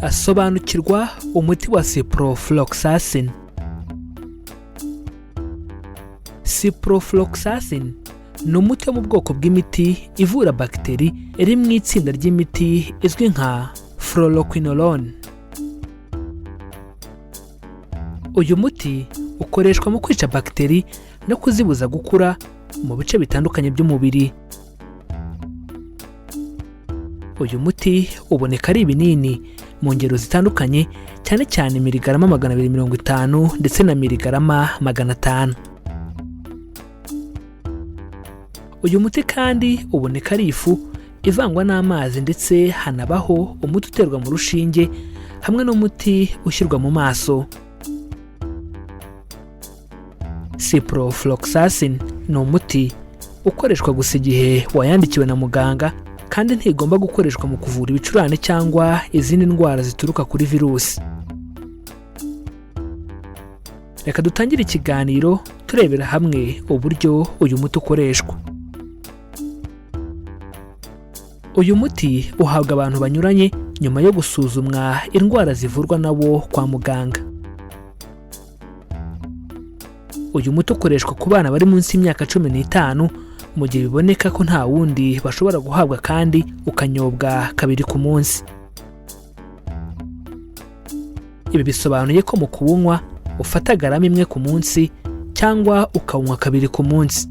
Asobanukirwa umuti wa ciprofloxacin. Ciprofloxacin ni umuti wo mu bwoko bw'imiti ivura bagiteri iri mu itsinda ry'imiti izwi nka fluoroquinolone. Uyu muti ukoreshwa mu kwica bagiteri no kuzibuza gukura mu bice bitandukanye by'umubiri. Uyu muti uboneka ari ibinini mu ngero zitandukanye, cyane cyane miligarama 250 ndetse na miligarama 500. Uyu muti kandi uboneka ari ifu ivangwa n'amazi, ndetse hanabaho umuti uterwa mu rushinge hamwe n'umuti ushyirwa mu maso. Ciprofloxacin ni umuti ukoreshwa gusa igihe wayandikiwe na muganga, kandi ntigomba gukoreshwa mu kuvura ibicurane cyangwa izindi ndwara zituruka kuri virusi. Reka dutangire ikiganiro turebera hamwe uburyo uyu muti ukoreshwa. Uyu muti uhabwa abantu banyuranye nyuma yo gusuzumwa indwara zivurwa nabo kwa muganga. Uyu muti ukoreshwa ku bana bari munsi y'imyaka 15 mu gihe biboneka ko nta wundi bashobora guhabwa, kandi ukanyobwa kabiri ku munsi. Ibi bisobanuye ko mu kuwunywa ufata garama imwe ku munsi cyangwa ukawunywa kabiri ku munsi.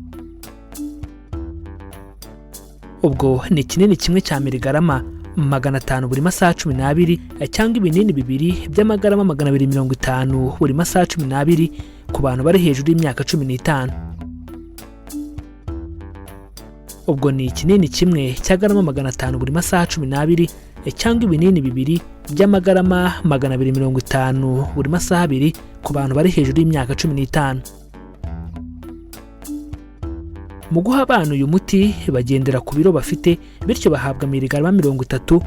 Ubwo ni ikinini kimwe cya miligarama 500 buri masaha 12, cyangwa ibinini bibiri by'amagarama 250 buri masaha 12 ku bantu bari hejuru y'imyaka 15. Ubwo ni ikinini kimwe cya garama 500 buri masaha 12, cyangwa ibinini bibiri by'amagarama 250 buri masaha 2 ku bantu bari hejuru y'imyaka 15. Mu guha abana uyu muti bagendera ku biro bafite, bityo bahabwa miligarama 30,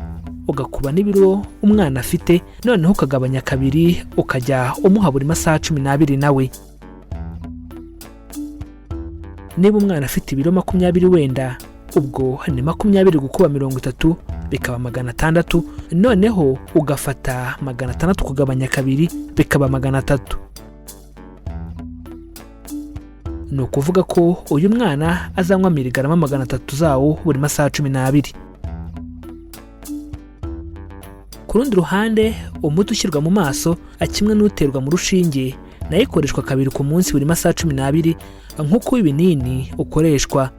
ugakuba n'ibiro umwana afite, noneho ukagabanya kabiri ukajya umuha buri masaha 12 nawe. Niba umwana afite ibiro 20 wenda, ubwo ni 20 gukuba 30 bikaba 600, noneho ugafata 600 kugabanya kabiri bikaba 300. Ni ukuvuga ko uyu mwana azanywa miligarama 300 zawo buri masaha 12. Ku rundi ruhande, umuti ushyirwa mu maso kimwe n'uterwa mu rushinge nayo ikoreshwa kabiri ku munsi buri masaha 12 nk'uko ibinini ukoreshwa.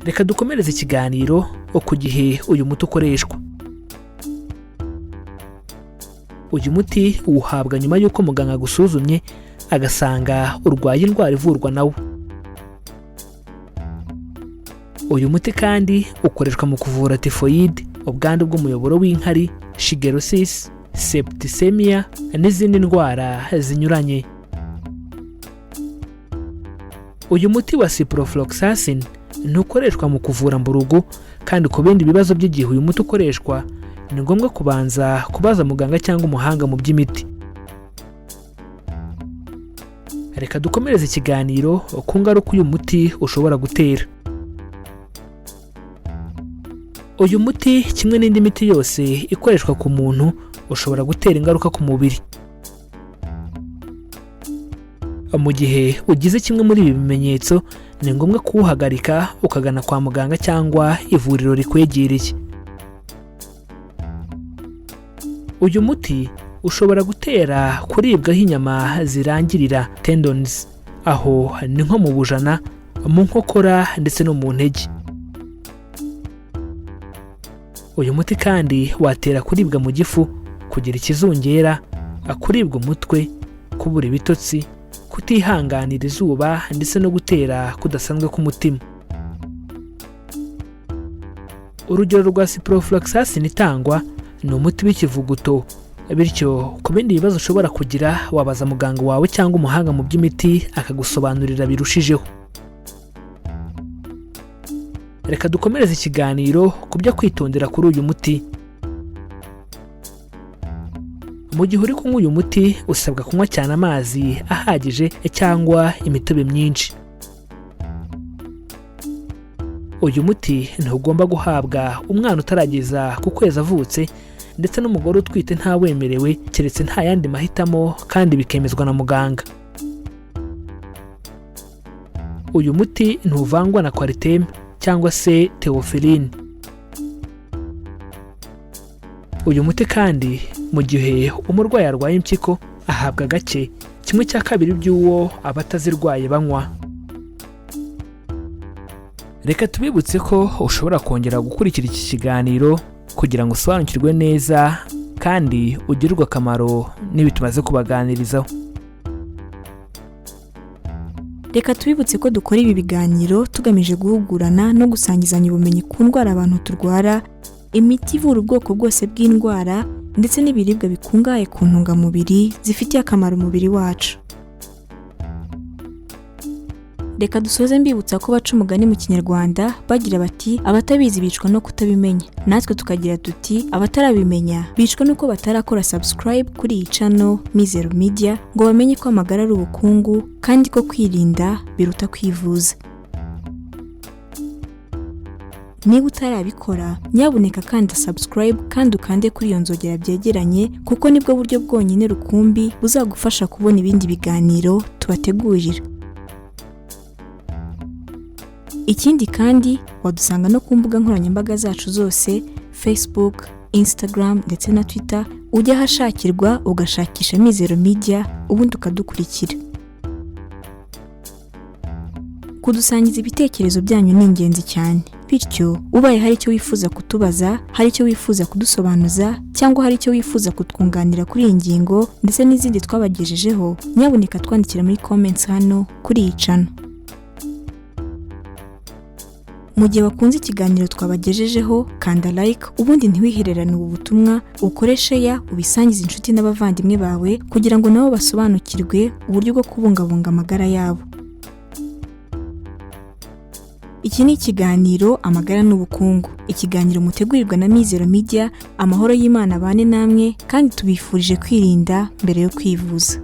Reka dukomereze ikiganiro ku gihe uyu muti ukoreshwa. Uyu muti uwuhabwa nyuma y'uko muganga agusuzumye agasanga urwaye indwara ivurwa nawo. Uyu muti kandi ukoreshwa mu kuvura tifoyide, ubwandu bw'umuyoboro w'inkari, shigerosis, septicemia n'izindi ndwara zinyuranye. Uyu muti wa ciprofloxacin ntukoreshwa mu kuvura mburugu, kandi ku bindi bibazo by'igihe uyu muti ukoreshwa ni ngombwa kubanza kubaza muganga cyangwa umuhanga mu by'imiti. Reka dukomereze ikiganiro ku ngaruka uyu muti ushobora gutera. Uyu muti kimwe n'indi miti yose ikoreshwa ku muntu ushobora gutera ingaruka ku mubiri. Mu gihe ugize kimwe muri ibi bimenyetso, ni ngombwa kuwuhagarika ukagana kwa muganga cyangwa ivuriro rikwegereye. Uyu muti ushobora gutera kuribwaho inyama zirangirira, tendons, aho ni nko mu bujana, mu nkokora ndetse no mu ntege. Uyu muti kandi watera kuribwa mu gifu, kugira ikizungera, kuribwa umutwe, kubura ibitotsi, kutihanganira izuba ndetse no gutera kudasanzwe k'umutima. Urugero rwa ciprofloxacin itangwa ni umuti w'ikivuguto, bityo ku bindi bibazo ushobora kugira wabaza muganga wawe cyangwa umuhanga mu by'imiti akagusobanurira birushijeho. Reka dukomereze ikiganiro ku byo kwitondera kuri uyu muti. Mu gihe uri kunywa uyu muti usabwa kunywa cyane amazi ahagije cyangwa imitobe myinshi. Uyu muti ntugomba guhabwa umwana utarageza ku kwezi avutse, ndetse n'umugore utwite ntawemerewe, keretse nta yandi mahitamo kandi bikemezwa na muganga. Uyu muti ntuvangwa na Coartem cyangwa se Theophylline. Uyu muti kandi mu gihe umurwayi arwaye impyiko ahabwa gake, 1/2 by'uwo abatazirwaye banywa. Reka tubibutse ko ushobora kongera gukurikira iki kiganiro kugira ngo usobanukirwe neza kandi ugirirwe akamaro n'ibi tumaze kubaganirizaho. Reka tubibutse ko dukora ibi biganiro tugamije guhugurana no gusangizanya ubumenyi ku ndwara abantu turwara, imiti ivura ubwoko bwose bw'indwara, ndetse n'ibiribwa bikungahaye ku ntungamubiri zifitiye akamaro umubiri wacu. Reka dusoze mbibutsa ko baca umugani mu Kinyarwanda bagira bati abatabizi bicwa no kutabimenya. Natwe tukagira tuti abatarabimenya bicwa nuko batarakora subscribe kuri iyi channel Mizero Media ngo bamenye ko amagara ari ubukungu kandi ko kwirinda biruta kwivuza. Niba utarabikora, nyabuneka kanda subscribe kandi ukande kuri iyo nzogera byegeranye, kuko nibwo buryo bwonyine rukumbi buzagufasha kubona ibindi biganiro tubategurira. Ikindi kandi wadusanga no ku mbuga nkoranyambaga zacu zose, Facebook, Instagram ndetse na Twitter, ujya ahashakirwa ugashakisha Mizero Media ubundi ukadukurikira. Kudusangiza ibitekerezo byanyu ni ingenzi cyane, bityo ubaye hari icyo wifuza kutubaza, hari icyo wifuza kudusobanuza, cyangwa hari icyo wifuza kutwunganira kuri iyi ngingo ndetse n'izindi twabagejejeho, nyabuneka twandikira muri comments hano kuri iyi channel. Mu gihe wakunze ikiganiro twabagejejeho, kanda like ubundi ntiwihererane ubu butumwa, ukore share, ubisangize inshuti n'abavandimwe bawe kugira ngo nabo basobanukirwe uburyo bwo kubungabunga amagara yabo. Iki ni ikiganiro Amagara n'Ubukungu, ikiganiro mutegurirwa na Mizero Media. Amahoro y'Imana abane namwe, kandi tubifurije kwirinda mbere yo kwivuza.